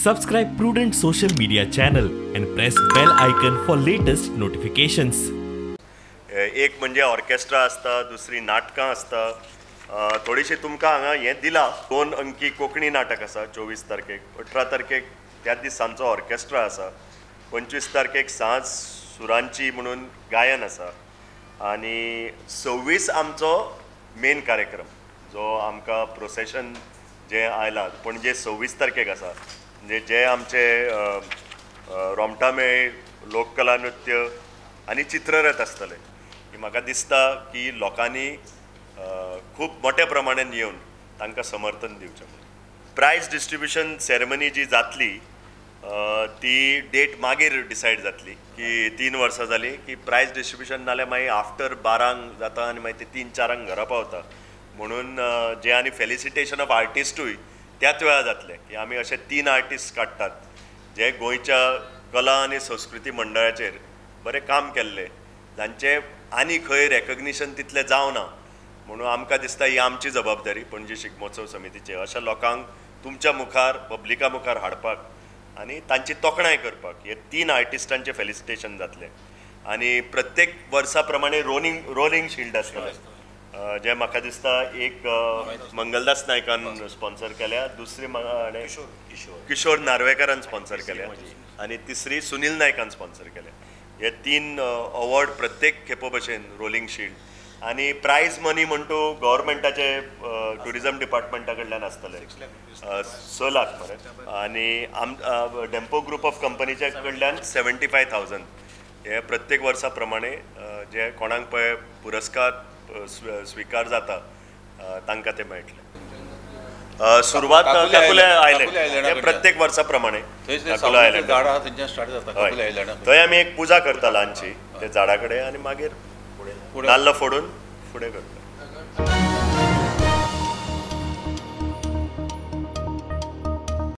Subscribe Prudent social media channel and press bell icon for latest notifications. एक म्हणजे orchestra आसता, दुसरी नाटकां आसता. थोडीशी तुमकां हांगा हें दिलां, 2 अंकी कोंकणी नाटक आसा 24 तारखेक, 18 तारखेक त्याच दीस सांजचो ऑर्केस्ट्रा आसा, 25 तारखेक सांज सुरांची म्हणून गायन आसा आनी 26 आमचो मेन कार्यक्रम जो आमकां प्रोसेशन जें आयलां पणजे 26 तारखेक आसा. म्हणजे जे आमचे रोमटामेळ, लोककला नृत्य आनी चित्ररथ आसतले. की म्हाका दिसता की लोकांनी खूब मोठ्या प्रमाणान येवन तांकां समर्थन दिवचें. प्रायज डिस्ट्रिब्युशन सेरेमनी जी जातली ती डेट मागीर डिसायड जातली की 3 वर्सां जालीं की प्रायज डिस्ट्रिब्युशन नाल्यार मागीर आफ्टर 12 जाता आनी मागीर ते 3-4 घरा पावता. म्हणून जे आनी फेलिसिटेशन ऑफ आर्टिस्टूय त्याच वेळार जातलें की आमी अशे 3 आर्टिस्ट काडटात जे गोंयच्या कला आनी संस्कृती मंडळाचेर बरें काम केल्लें, जांचें आनी खंय रेकग्निशन तितलें जावना. म्हणून आमकां दिसता ही आमची जबाबदारी पणजी शिगमोत्सव समितीची, अशा लोकांक तुमच्या मुखार, पब्लिका मुखार हाडपाक आनी तांची तोखणाय करपाक. हे 3 आर्टिस्टांचें फेलिसिटेशन जातलें आनी प्रत्येक वर्सा प्रमाणे रोलिंग शिल्ड आसतलें, जे म्हाका दिसता एक मंगलदास नायकान स्पॉन्सर केल्या, दुसरी किशोर नार्वेकारान स्पॉन्सर केल्या आनी तिसरी सुनील नायकान स्पॉन्सर केल्या. हे 3 अवॉर्ड प्रत्येक खेपो भशेन रोलिंग शिल्ड आनी प्रायज मनी म्हण तूं गव्हर्मेंटाचे ट्युरिजम डिपार्टमेंटा कडल्यान आसतलें 6 लाख मरे आनी डेम्पो ग्रुप ऑफ कंपनीच्या कडल्यान 75,000. हे प्रत्येक वर्सा प्रमाणे जे कोणाक पळय पुरस्कार स्वीकार जाता तांकां ते मेळटले. सुरवात काकुले आयलँड प्रत्येक वर्सा प्रमाणे थंय आमी एक पुजा करता ल्हानशी त्या झाडा कडेन आनी मागीर नाल्ल फोडून फुडें करता.